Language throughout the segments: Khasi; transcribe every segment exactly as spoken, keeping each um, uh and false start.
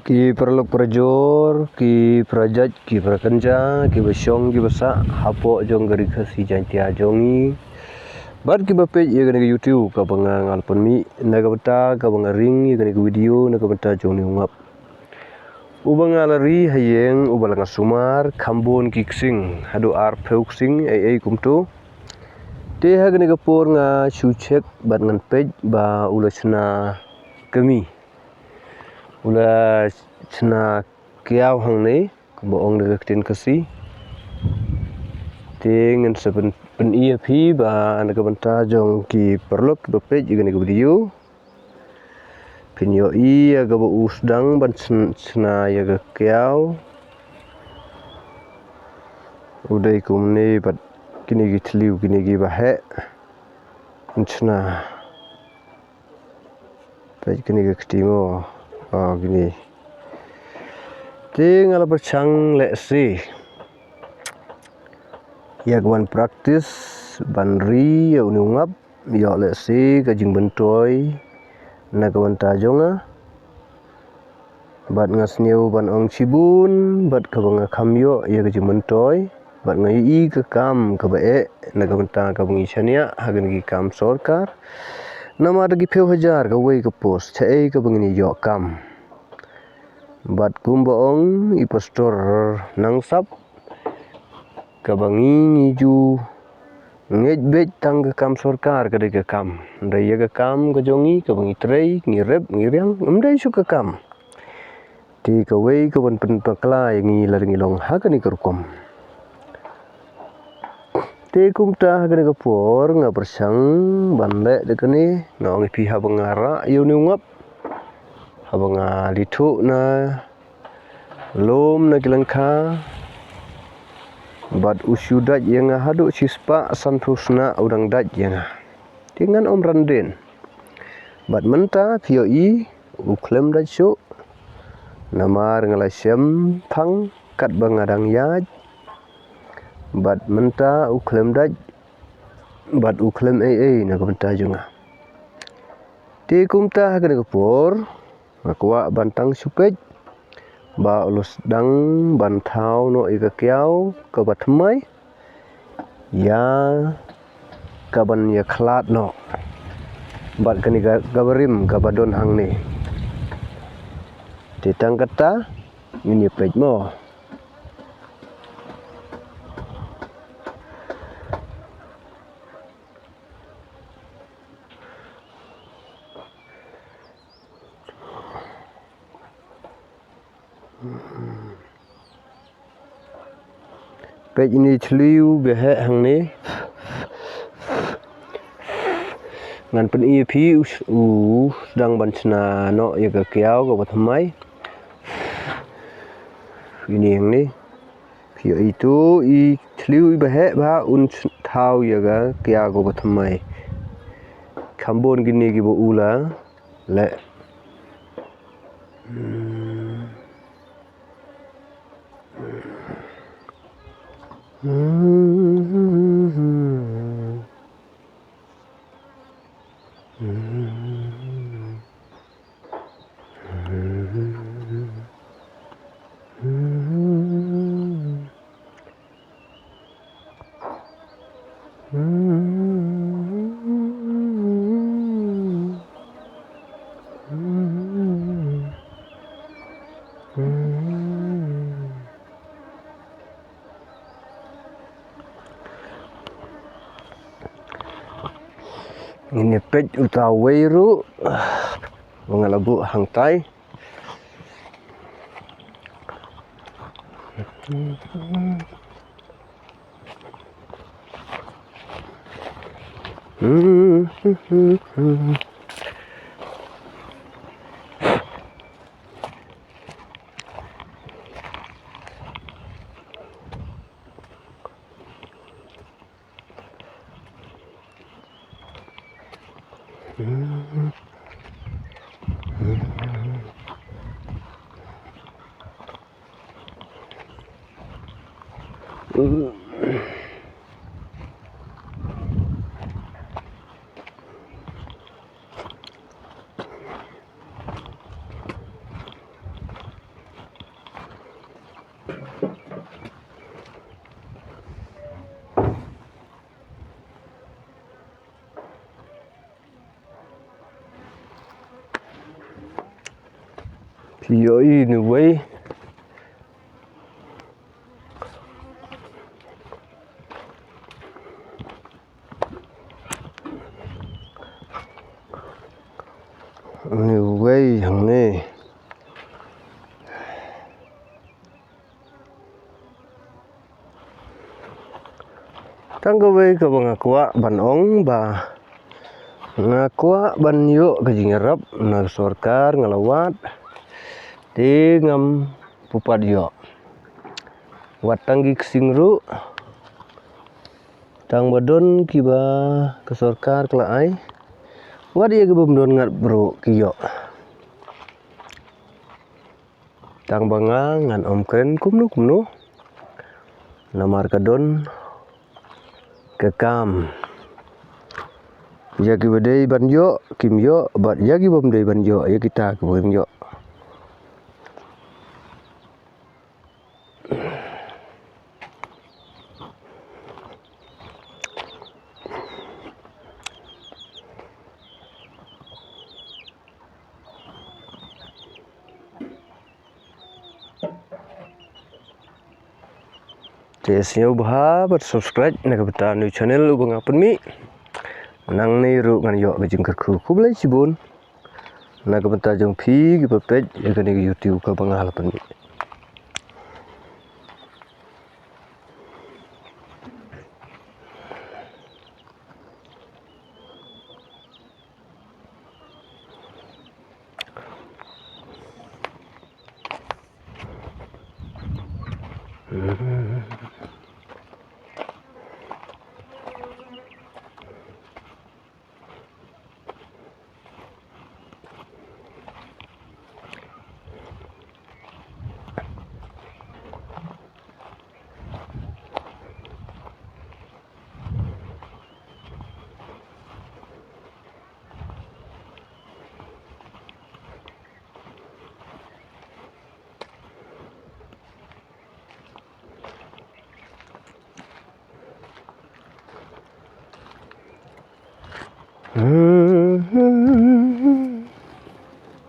Ki paralok parajor, ki parajait, ki parakynja, ki bashong, ki basah hapoh jong ka Ri Khasi Jaiñtia jong ngi, bad ki bapeit ïa kane ka YouTube kaba nga la pynmih na ka bynta kaba nga ring ïa kane ka video na ka bynta jong une u ngap uba nga la ri ha ïing, uba la nga sumar kham bun ki ksing, haduh arphew ksing ei ei kumto. Te ha kane ka por nga shu check bad ngan peit ba u la shna kmie, u la shna kiaw hangne, kumba ong da ka ktien Khasi. Te ngan sa pyn, pyni ïa phi ba na ka bynta jong ki paralok kiba peit ïa kane ka video, phin ïohi ïa kaba u sdang ban shn, shna ïa ka kiaw. U dei kumne bad kine ki thliew, kine kiba heh. Shna. Peit kine ki kti mo. Oh, kine. Te nga la pyrshang lehse ïa ka ban practice ban ri ïa une u ngap, ïoh lehse ka jingmyntoi na ka bynta jong nga. Bad nga sngew ban ong shibun bad kaba nga kham ïoh ïa ka jingmyntoi, bad nga ïohi ka kam kaba eh na ka bynta kaba ngi shaniah ha kine ki kam sorkar. Namar da ki phew hajar kawei ka post, shaei kaba ngin ïoh kam. Bad kumba ong i pastor Nangsap, kaba ngi ngi ju ngeit beit tang ka kam sorkar ka dei ka kam. Hynrei ïa ka kam ka jong ngi kaba ngi trei, ngi rep, ngi riang, ym dei shuh ka kam. Te kawei ka ban pynbakla ïa ngi lada ngi long ha kane ka rukom. Te kumta ha kane ka por nga pyrshang ban leh da kane, nga ong ïa phi haba nga rah ïa une u ngap, haba nga lithuh na lum na ki lyngkha, bad u shu dait ïa nga haduh shispah sanphew snem u dang dait ïa nga. Te ngan ym ran dien. Bad mynta phi ïohi u khlem dait shuh. Namar nga la shem phang katba nga dang ïaid. Bad mynta u khlem dait, bad u khlem ei ei na ka bynta jong nga. Te kumta ha kane ka por, nga kwah ban tang shu peit ba u la sdang ban thaw noh ïa ka kiaw kaba thymmai, ïa kaban ïa khlad noh bad kane ka, kaba rim kaba don hangne. Te tang kata ngin ïa peit mo. Peit ine i thliew ba heh hangne. Ngan pyni ïa phi u, u sdang ban shna noh ïa ka kiaw kaba thymmai. Ine hangne. Phi ïohi to i thliew iba heh ba un thaw ïa ka kiaw kaba thymmai. Kham bun kine kiba u la leh. Ngin ïa peit uta uwei ruh ba nga la buh hangtai. Ki ïohi ïa une uwei. Une uwei hangne. Tang kawei kaba nga kwah ban ong ba nga kwah ban ïoh ka jingïarap na ka sorkar, nga la wad, te ngam pu pat ïoh. Wat tang ki ksing ruh, tang ba don kiba ka sorkar ka la ai, wat ïa ki bym don ngat ruh ki ïoh. Tang ba nga ngan ym kren kumno kumno, namar ka don ka kam. Ïa kiba dei ban ïoh kim ïoh, bad ïa ki bym dei ban ïoh, ïa kita ki bym ïoh. Te sngewbha bad subscribe na ka bynta new channel uba nga pynmih. Nangne ruh ngan ïoh ka jingkyrkhu. Khublei shibun na ka bynta jong phi kiba peit ïa kane ka YouTube kaba nga la pynmih.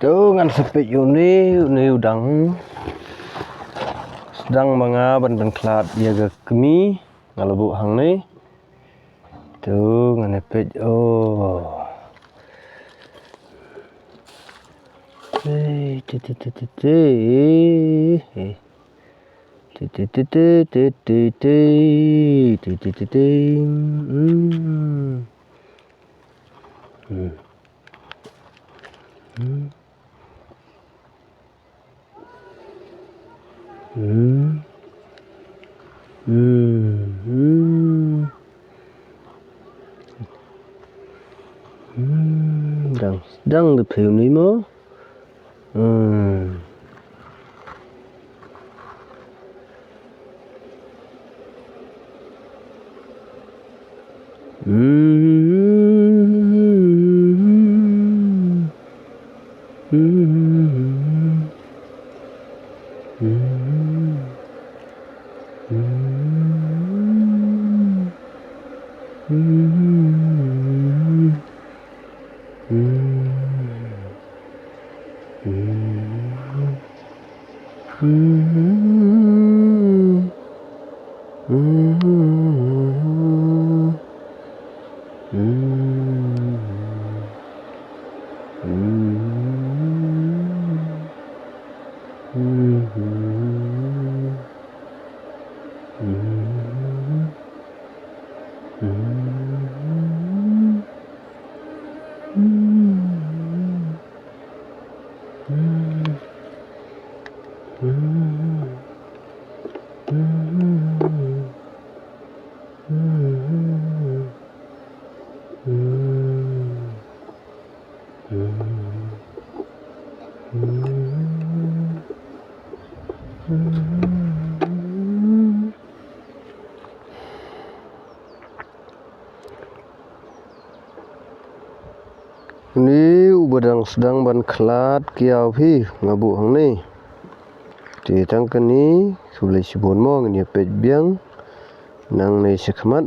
To ngan sa peit ïa une, une u dang sdang ma nga ban pynkhlad ïa ka kmie, nga la buh hangne. To ngan ïa peit, oh. Hey, ti, ti, ti, ti, ti. Hey. Ti, ti, ti, ti. Ti, ti, ti, ti. Hmm. Hmm. Hmm. Hmm. Hmm. Hmm. Hmm. Dang, dang da pheu ni mo. Hmm. Une uba dang sdang ban khlad kiaw phi nga buh hangne. Te tang kane, khublei shibun mo, ngin ïa peit biang nangne shakhmat.